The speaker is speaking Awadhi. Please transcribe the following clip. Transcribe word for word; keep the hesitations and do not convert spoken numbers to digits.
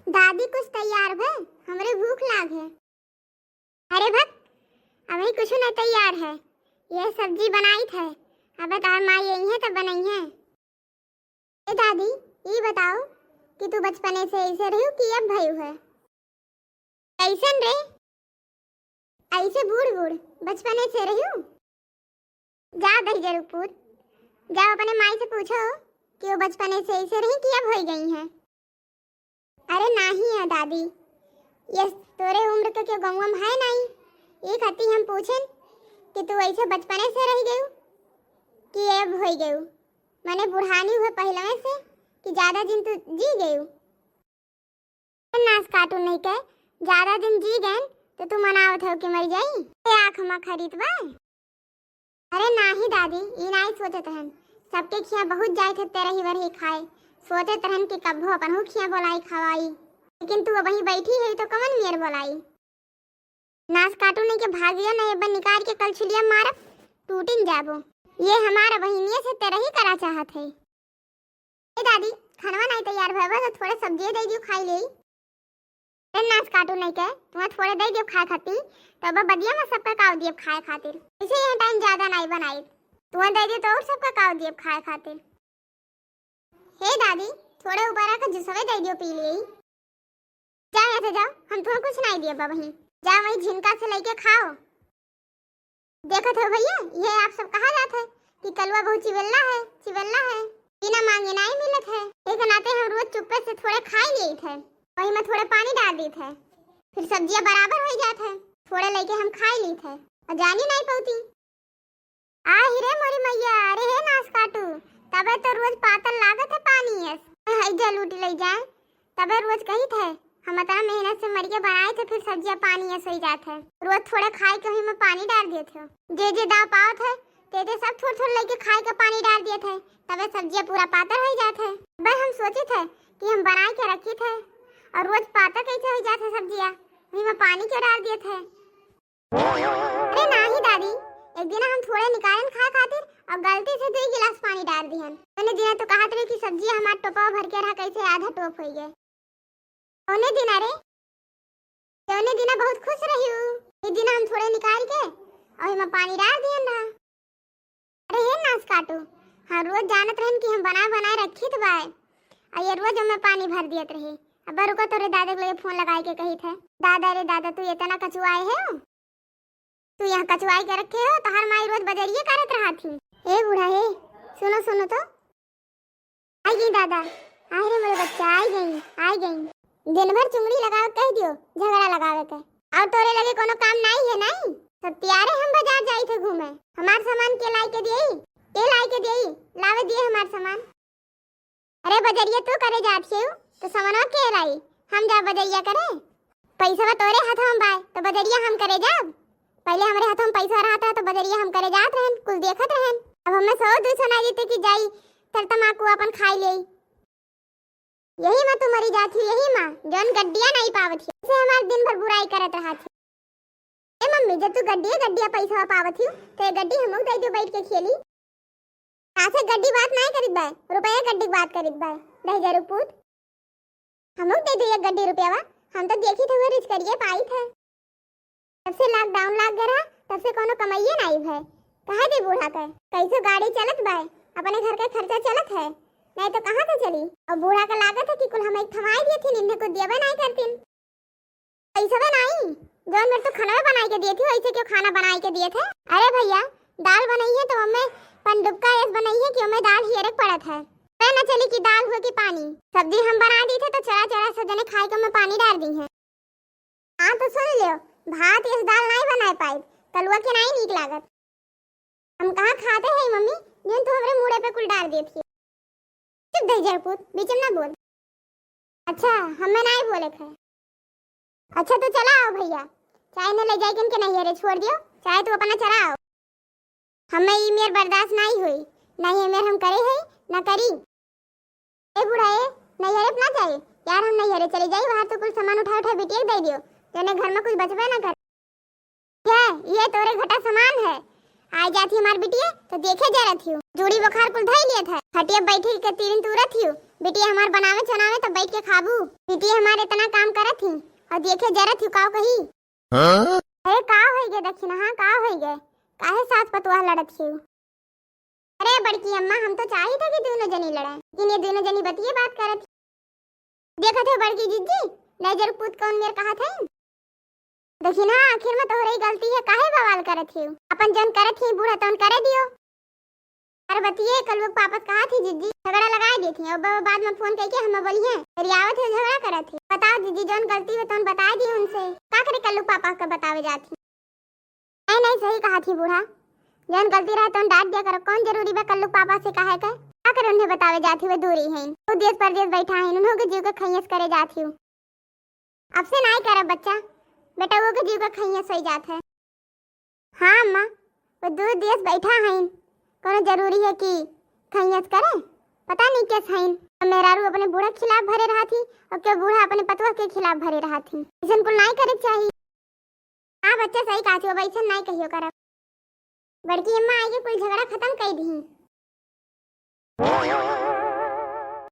दादी कुछ तैयार भे, हमरे भूख लाग है। अरे भक, अबहीं कुछ न तैयार है, यह सब्जी बनाइत है, अब तोहार माई अइहें तब बनइहें। ए दादी, ई बताओ कि तू बचपने से ऐसे रह्यू कि अब भयू है? कैसन रे? ऐसे बूढ़ बूढ़ बचपने से रह्यू? जा दहिजरू पूत, जा अपने माई से पूछो कि वो बचपने से ऐसे रही कि अब होइ गई हैं। अरे नाही है दादी, ये तोरे उम्र के केहू गौवा में है नाही। ई खातिर हम पूछेन कि तू ऐसे बचपने से रह गयू कि अब होइ गयू, माने बुढ़ानी हुए पहलवे से कि ज्यादा दिन तू जी गयू? नास काटू नहीं के, ज्यादा दिन जी गएन तो तू मनावत हो कि मर जाई? ए आँख मा खरीद बा? अरे नाही दादी, ई नाही सोचत रहन। सबके खिया बहुत जाइत है तेरही बरही खाए। सोचत रहन कि कब्बो अपनहू खिया बोलाई खवाई। लेकिन तू अबहीं बैठी है तो कवन मेर बोलाई? नास काटू नहीं के भागियो नहीं, अब निकाल के कलछुलिया मारब, टूटिन जाबो। ये हमारा बहिनिया से तेरही करा चाहत है। ए दादी, खनवा नाही तैयार भवा, तो थोड़े सब्जिये दे दियो, खाई लेई। ए नास काटू नहीं के, तुम्हें थोड़े दे दियो खाए खाती, तो अब बदिया में सबका काव दियो खाए खातिर। इसे यह टाइम ज्यादा नाही बनाई, तुम्हें दे दियो तो और सबका काव दियो खाए खातिर। हे दादी, थोड़े ऊपर आके जूसवे दे दियो, पी लेई। जाओ यहाँ से जाओ, हम तुम्हें कुछ नाही दियो बबही। जाओ वही झिनका से लेके खाओ। देखत हो भैया, ये आप सब कहा जात है कि कलुआ बहुत चिवेल्ला है, चिवेल्ला है, बिना मांगे नाही मिलत है। एक नाते हम रोज चुप्पे से थोड़े खाई लेत है, वही में थोड़े पानी डार देत है, फिर सब्जिया बराबर होइ जात है, थोड़े लेके हम खाई लेत है और जानी नाही पौती। आ हिरे मोरी मैया, अरे हे नास काटू, तबे तो रोज पातल लागत है पानी एस। है जल उठ ले जाए, तबे रोज कहित है, हम इतना मेहनत से मरिया बनाइत है, फिर सब्जिया पानी एस होइ जात है। रोज थोड़े खाए के वही में पानी डार देत हो। जे जे दाव पावत है, ते ते सब थोड़ थोड़ लेके खाए के पानी डार देत है, तबे सब्जिया पूरा पातर होइ जात है। तबे हम सोचित है कि हम बनाए के रखित है और रोज पातर कैसे होइ जात है सब्जिया, वही में पानी क्यों डार देत है। अरे नाही दादी, एक दिन हम थोड़े निकालन खाए खातिर और गलती से दुई गिलास पानी डार दिहन। तने दिना तो कहत रही कि सब्जी हमार टोपा भर के रहा, कैसे आधा टोप होइ गए। ओने दिना रे, ओने दिना बहुत खुश रही हूँ। एक दिन हम थोड़े निकाल के और एमा पानी डार दिहन रहा। अरे हे नास काटू, हाँ, रोज जानत रहन कि हम बना बनाए रखित बाय, और ये रोज हमें पानी भर दियत रही। अब रुको, तोरे दादा के लगे फोन लगाए के कहित है। दादा रे दादा, तू इतना कचुआए है, तू यहाँ कचुआए के रखे हो, तोहार माई रोज बजरिए करत रहत ही। ए बूढ़ा हे, सुनो सुनो तो, आई गई दादा, आई रे मोरे बच्चा, आई गई, आई गई। दिन भर चुंगड़ी लगावे कह दियो, झगड़ा लगावे के। और तोरे लगे कोनो काम नाही है नाही? सब तियारे हम बाजार जाई थे घूमे। हमार सामान के लाई के दिए? के लाई के दिए? लावे दिए हमार सामान। अरे बजरिया तू करे जात छेउ, तो सामानवा के लाई? हम जा बजरिया करे? पैसा तोरे हाथ में बाय, तो बजरिया हम करे जाब? पहले हमरे हाथ में पैसा रहत रहा तो बजरिया हम करे जात रहन, कुछ देखत रहन। अब हमें सौ दो सौ ना देते कि जाई तर तमाकू अपन खाई लेई। यही माँ तू मरी जात ही, यही माँ, जौन गड्डिया नहीं पावत ही, इसे हमार दिन भर बुराई करत रहत ही। ए मम्मी, जब तू गड्डिया गड्डिया पैसा पावत ही, तो ये गड्डी हमहू दे दियो बैठ के खेली। कासे गड्डी बात नहीं करित बाय, रुपया गड्डी बात करित बाय, दहिजरू पूत। हमहू दे दे एक गड्डी रुपयावा, हम तो देखी थे वो रिच करिए पाई थे। जब से लॉकडाउन लाग गया रहा, तब से कोनो कमाइए नाही भय। कहे दे बूढ़ा के, कैसे गाड़ी चलत बाय, अपने घर के खर्चा चलत है, नहीं तो कहाँ से चली? और बूढ़ा के लागत है कि कुल हम एक थमाई दिए थे, इन्हें को दियबे नाही करतीन। ऐसबे नाही, जौन मेरे तो खाना बनाई के दिए थे, वैसे क्यों खाना बनाई के दिए थे? अरे भैया, दाल बनाई है तो हमें पंडुबका ऐस बनाई है कि हमें दाल हियरक पड़त है। पता न चली कि दाल हुआ कि पानी। सब्जी हम बना दी थे तो चला चला सब जने खाए के हमें पानी डाल दी है। हाँ तो सुन लियो, भात यस दाल नाई बनाए पाइब, कलुआ के नाई नीक लागत। हम कहाँ खाते हैं मम्मी, जौन तू हमरे मुड़े पे कुल डाल देत ही। चुप दे जरपूत, बीच में ना बोल। अच्छा, हमें नाई बोले थे। अच्छा तो चला आओ भैया, चाहे न ले जाए किन के नहीं है रे, छोड़ दियो, चाहे तू अपना चला आओ। हमें ई मेर बर्दाश्त नाई होई, नाई ये मेर हम करे है, ना करी। ए बूढ़ा ए, नैहरे पे ना जाए यार, हम नैहरे चले जाई, बाहर तो कुल सामान उठा उठा बिटिया के दे दियो, जने घर में कुछ बचबे ना करे। क्या ये तोरे घटा सामान है? आ जाती हमार बिटिया तो देखे जा रही हूँ, जूड़ी बुखार कुल धई लिया था, खटिया बैठे के तीन तू रही हूँ, बिटिया हमार बनावे चनावे तब बैठ के खाबू। बिटिया हमार इतना काम करत ही और देखे जरत ही, काव कही। हाँ? अरे का होई गे दखिनहा, का होई गे? काहे सास पतोह लड़त ही? अरे बड़की अम्मा, हम तो चाहित है कि दोनों जनी लड़े, लेकिन ये दोनों जनी बतिये बात करत ही। देखत है बड़की जिज्जी, नैजर पूत कौन मेर कहत है। दखिनहा, आखिर में तोहरे ही गलती है, काहे बवाल करत ही? अपन जौन करत ही बूढ़ा तौन करे दियो। अरे बतिये, कलुआ के पापा से कहत ही जिज्जी, झगड़ा लगाए देत ही, और ब-, बाद में फोन करके हमें बोली है, फिर आवत है झगड़ा करत ही। बताओ जिज्जी, जौन गलती है तौन बताए दियो उनसे, का करे कल्लू पापा के बतावे जात ही। नहीं नहीं, सही कहत ही बूढ़ा, जौन गलती रहे तौन डांट दिया करो, कौन जरूरी बा कल्लू पापा से कहे के? का करे उन्हें बतावे जात ही, वे दूरी हैं, वो देश परदेश बैठा हैं, उन्हों के जीव के खैयस करे जात ही। अब से नाई करब बच्चा, बेटा वो के जीव के खैयस होई जात है। हाँ अम्मा, वो दूर देश बैठा हईन, कोनो जरूरी है कि खैयस करे? पता नहीं केस हईन। अब मेहरारू अपने बूढ़ा के खिलाफ भरे रहा थी और के बूढ़ा अपने पतोह के खिलाफ भरे रहा थी। ऐसन कुल नाई करे के चाही। हाँ बच्चा, सही कहा थी, अब ऐसन नाई कहियो करब। बड़की अम्मा आई के कुल झगड़ा खत्म कर दी।